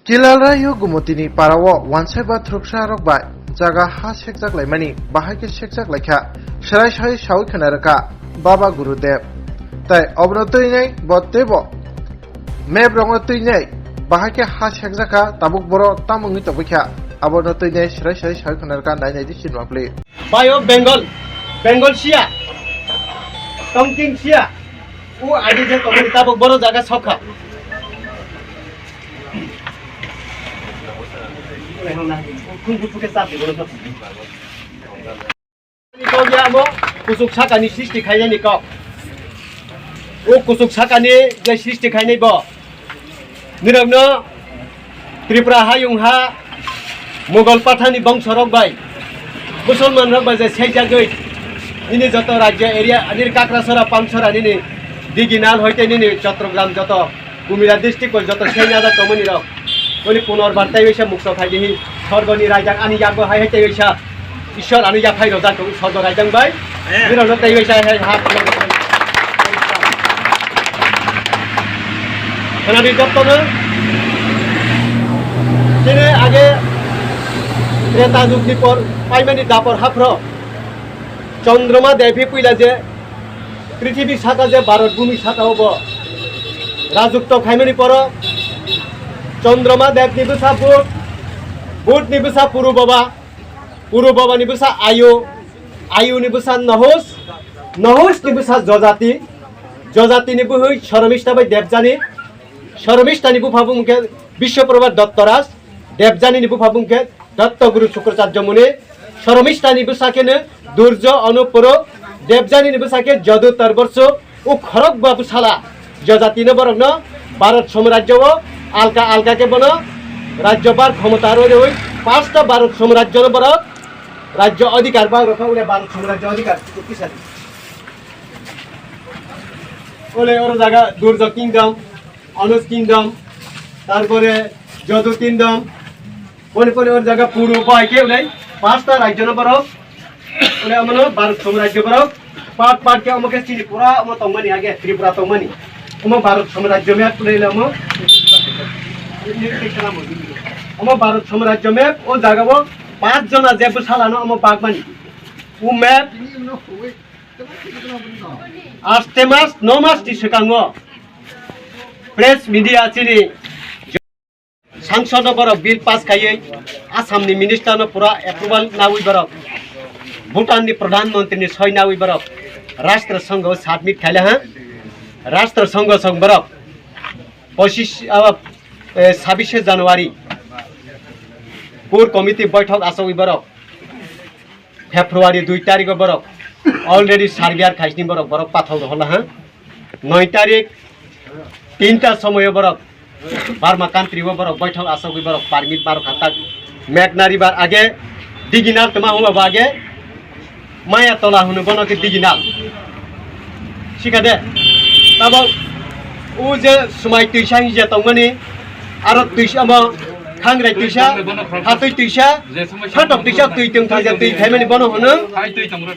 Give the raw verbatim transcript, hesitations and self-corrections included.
Chilalrayo Gumotini parao wansai ba thruksa rok bai jaga ha sekjak laimani bahai khe sekjak laikha, srai sai saui khna rwkha Baba Gurudev. Tai obono twinai bo teibo map rokno twinai bahai khe ha sekjakha, tabuk boro tamo wngwi tongbaikha, abono twinai srai sai saui khna rwkha, nai nai di sinma pli. Bayo Bengal, Bengal siya, Tongking siya, u adi je tongmani tabuk boro jaga sokha. Kok ya amo kusuk sakani sristi khainani kok. O kusuk sakani je sristi khainai bo. Nirokno Tripura hayung ha Mughal Pathan ni bongso rok bai, Musulman rok bai je seijagwi nini joto rajya area, nini Kakrasora, Pansora, nini Diginal hoite nini Chattogram joto Kumila district o joto sengya da komoni rok. Oni punorbar tei waisa mukto khai dihi. Sorgoni raijak ani yago hai hai tei waisa Ishwar ani yaphai rojak tong sorgo raijak bai. Eh. Nirok no tei waisa hai ha. Khana di jotto no. Chini age Treta jug ni por paimani dapor haphro Chandroma Devi puila je Prithibi saka je Bharat bhumi saka o bo rajutto khaimani poro Chandroma Dev ni bwsa Budh, Budh ni bwsa Puru Baba, Puru Baba ni bwsa Ayu, Ayu ni bwsa Nahus, Nahus ni bwsa Jojati, Jojati ni bwhwi Soromista bai Debjani, Soromista ni bupha bumung khe Biswaprabha Dottoraj, Debjani ni bupha bumung khe Dotto Guru Sukracharya Muni, Soromista ni bwsa khe no Durjo Onupuro, Debjani ni bwsa khe Jadu Tarborso, o khorok ba bwsala Jojati no borok no Bharat Samrajyo o alka alka khe bono Rajyo bar khomota rwi rwi pasta Bharat Samrajyo no borok Rajyo Adhikar ba rokha ule Bharat Samrajyo Adhikar kisa. Ole oro jaga Durjo Kingdom, Anuj Kingdom, tarpore Jadu Kingdom, pore pore or jaga Puru bai ke ulai pasta rajyo no borok, ulai amano Bharat Samrajyo borok, part part ke omo ke chini pura omo tongmani age Tripura tongmani, omo Bharat Samrajyo map ulai le omo, omo Bharat Samrajyo map o jaga o pach jona je bwsala no omo bagmani, o map Aste mas, no mas ni swkango press media chini sangsod no borok bill pass khaiwi Assam ni minister no pura approval nawi borok Bhutan ni pradhan mantri ni soi nawi borok Rashtra Sangha o submit khaila ha. Rashtra Sangha song borok pochis, ah, eh, sabishe January core committee boithok achawi borok February dui tarikh o borok already surveyor khaisni borok, borok pathol rohorla ha. Noi tarikh tinta somoyo borok Burma country o borok boithok asogwi borok permit barok hatak Meghna River age Diginal tma huma bo age Maya Tola hunu bono ke Diginal. Sikha de. Tabo u je sumai tuisa hije tongmani aro tuisa amo khangrai tuisa, hatui tuisa, phatok tuisa tui tong thangja tui khaimani bono hunu. Hai tui tong rw.